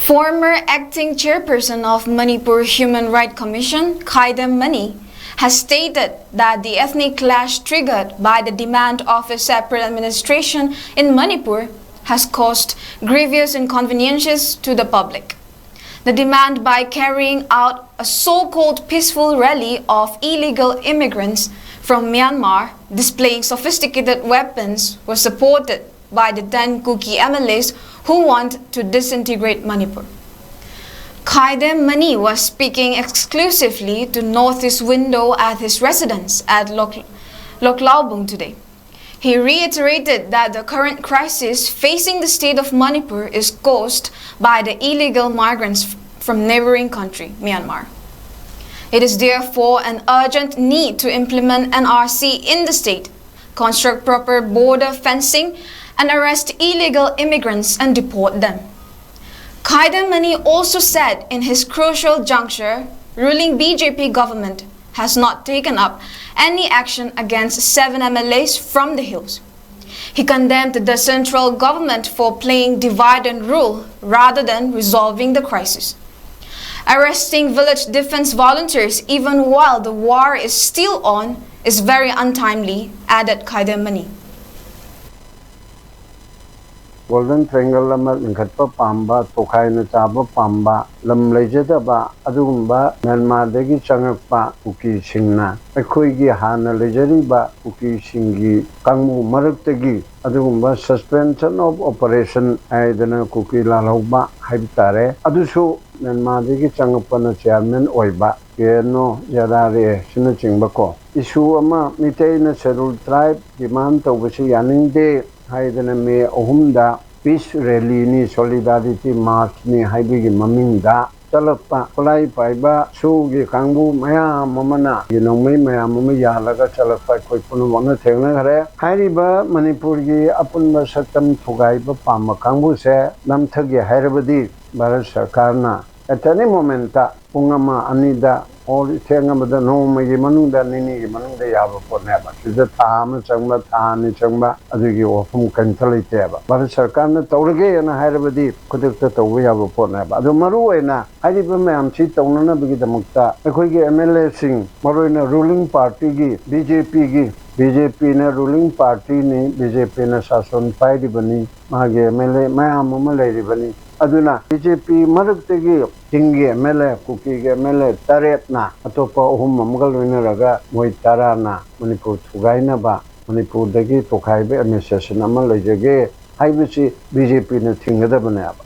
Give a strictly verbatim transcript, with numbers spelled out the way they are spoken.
Former acting chairperson of Manipur Human Rights Commission, Khaidem Mani, has stated that the ethnic clash triggered by the demand of a separate administration in Manipur has caused grievous inconveniences to the public. The demand by carrying out a so-called peaceful rally of illegal immigrants from Myanmar displaying sophisticated weapons was supported by the then Kuki M L As who want to disintegrate Manipur. Khaidem Mani was speaking exclusively to Northeast Window at his residence at Lok- Loklaubung today. He reiterated that the current crisis facing the state of Manipur is caused by the illegal migrants f- from neighboring country, Myanmar. It is therefore an urgent need to implement N R C in the state, construct proper border fencing, and arrest illegal immigrants and deport them. Khaidem Mani also said in his crucial juncture, ruling B J P government has not taken up any action against seven M L As from the hills. He condemned the central government for playing divide and rule rather than resolving the crisis. Arresting village defense volunteers even while the war is still on is very untimely, added Khaidem Mani. Golden Triangle ꯑꯃ ꯂꯤꯡꯈꯠꯄ ꯄꯥꯝꯕ, ꯇꯣꯈꯥꯏꯅ ꯆꯥꯕ ꯄꯥꯝꯕ, ꯂꯝ ꯂꯩꯖꯗꯕ ꯑꯗꯨꯒꯨꯝꯕ ꯃ꯭ꯌꯥꯟꯃꯥꯔꯗꯒꯤ ꯆꯪꯉꯛꯄ ꯀꯨꯀꯤꯁꯤꯡꯅ ꯑꯩꯈꯣꯏꯒꯤ ꯍꯥꯟꯅ ꯂꯩꯖꯔꯤꯕ ꯀꯨꯀꯤꯁꯤꯡꯒꯤ ꯀꯥꯡꯕꯨ ꯃꯔꯛꯇꯒꯤ ꯑꯗꯨꯒꯨꯝꯕ suspension of operation ꯍꯥꯏꯗꯅ ꯀꯨꯀꯤ ꯂꯥꯜꯍꯧꯕ ꯍꯥꯏꯕ ꯇꯥꯔꯦ, ꯑꯗꯨꯁꯨ ꯃ꯭ꯌꯥꯟꯃꯥꯔꯗꯒꯤ ꯆꯪꯉꯛꯄꯅ chairman ꯑꯣꯏꯕ ꯀꯦ N O Z R A ꯑꯁꯤꯅꯆꯤꯡꯕ ꯀꯣ, issue ꯑꯃ ꯃꯤꯇꯩꯅ scheduled tribe demand ꯇꯧꯕꯁꯤ ꯌꯥꯅꯤꯡꯗꯦ ꯍꯥꯏꯗꯅ ꯃꯦ ꯑꯍꯨꯝꯗ peace rally ꯅꯤ, solidarity march ꯅꯤ ꯍꯥꯏꯕꯒꯤ ꯃꯃꯤꯡꯗ ꯆꯠꯂꯛꯄ ꯈꯨꯠꯂꯥꯏ ꯄꯥꯏꯕ ꯁꯨꯒꯤ ꯀꯥꯡꯕꯨ ꯃꯌꯥꯝ ꯑꯃꯅ ꯅꯣꯡꯃꯩ ꯃꯌꯥꯝ ꯑꯃ ꯌꯥꯜꯂꯒ ꯆꯠꯂꯛꯄ ꯑꯩꯈꯣꯏ ꯄꯨꯝꯅꯃꯛꯅ ꯊꯦꯡꯅꯈ꯭ꯔꯦ꯫ ꯍꯥꯏꯔꯤꯕ ꯃꯅꯤꯄꯨꯔꯒꯤ ꯑꯄꯨꯟꯕ ꯁꯛꯇꯝ ꯊꯨꯒꯥꯏꯕ ꯄꯥꯝꯕ ꯀꯥꯡꯕꯨꯁꯦ ꯅꯝꯊꯒꯦ ꯍꯥꯏꯔꯕꯗꯤ ꯚꯥꯔꯠ ꯁꯔꯀꯥꯔꯅ at any moment ꯇ ꯄꯨꯡ ꯑꯃ ꯑꯅꯤꯗ ꯑꯣ, ꯊꯦꯡꯉꯕꯗ ꯅꯣꯡꯃꯒꯤ ꯃꯅꯨꯡꯗ, ꯅꯤꯅꯤꯒꯤ ꯃꯅꯨꯡꯗ ꯌꯥꯕ ꯄꯣꯠꯅꯦꯕ꯫ ꯁꯤꯗ ꯊꯥ ꯑꯃ ꯆꯪꯕ, ꯊꯥ ꯑꯅꯤ ꯆꯪꯕ, ꯑꯗꯨꯒꯤ ꯋꯥꯐꯝ ꯀꯔꯤꯝꯇ ꯂꯩꯇꯦꯕ꯫ ꯚꯥꯔꯠ ꯁꯔꯀꯥꯔꯅ ꯇꯧꯔꯒꯦꯅ ꯍꯥꯏꯔꯕꯗꯤ ꯈꯨꯗꯛꯇ ꯇꯧꯕ ꯌꯥꯕ ꯄꯣꯠꯅꯦꯕ꯫ ꯑꯗꯨ ꯃꯔꯨ ꯑꯣꯏꯅ ꯍꯥꯏꯔꯤꯕ ꯃꯌꯥꯝꯁꯤ ꯇꯧꯅꯅꯕꯒꯤꯗꯃꯛꯇ ꯑꯩꯈꯣꯏꯒꯤ ꯑꯦꯝ ꯑꯦꯜ ꯑꯦꯁꯤꯡ, ꯃꯔꯨꯑꯣꯏꯅ ꯔꯨꯂꯤꯡ ꯄꯥꯔꯇꯤꯒꯤ, ꯕꯤ ꯖꯦ ꯄꯤꯒꯤ, ꯕꯤ ꯖꯦ ꯄꯤꯅ ꯔꯨꯂꯤꯡ ꯄꯥꯔꯇꯤꯅꯤ, ꯕꯤ ꯖꯦ ꯄꯤꯅ ꯁꯥꯁꯟ ꯄꯥꯏꯔꯤꯕꯅꯤ, ꯃꯥꯒꯤ ꯑꯦꯝ ꯑꯦꯜ ꯑꯦ ꯃꯌꯥꯝ ꯑꯃ ꯂꯩꯔꯤꯕꯅꯤ꯫ ꯑꯗꯨꯅ ꯕꯤ ꯖꯦ ꯄꯤ ꯃꯔꯛꯇꯒꯤ ꯆꯤꯡꯒꯤ ꯑꯦꯝ ꯑꯦꯜ ꯑꯦ, ꯀꯨꯀꯤꯒꯤ ꯑꯦꯝ ꯑꯦꯜ ꯑꯦ ꯇꯔꯦꯠꯅ, ꯑꯇꯣꯞꯄ ꯑꯍꯨꯝ ꯑꯃꯒ ꯂꯣꯏꯅꯔꯒ ꯃꯣꯏ ꯇꯔꯥꯅ ꯃꯅꯤꯄꯨꯔ ꯊꯨꯒꯥꯏꯅꯕ, ꯃꯅꯤꯄꯨꯔꯗꯒꯤ ꯇꯣꯈꯥꯏꯕ ꯑꯦꯗꯃꯤꯅꯤꯁꯇ꯭ꯔꯦꯁꯟ ꯑꯃ ꯂꯩꯖꯒꯦ ꯍꯥꯏꯕꯁꯤ ꯕꯤ ꯖꯦ ꯄꯤꯅ ꯊꯤꯡꯒꯗꯕꯅꯦꯕ꯫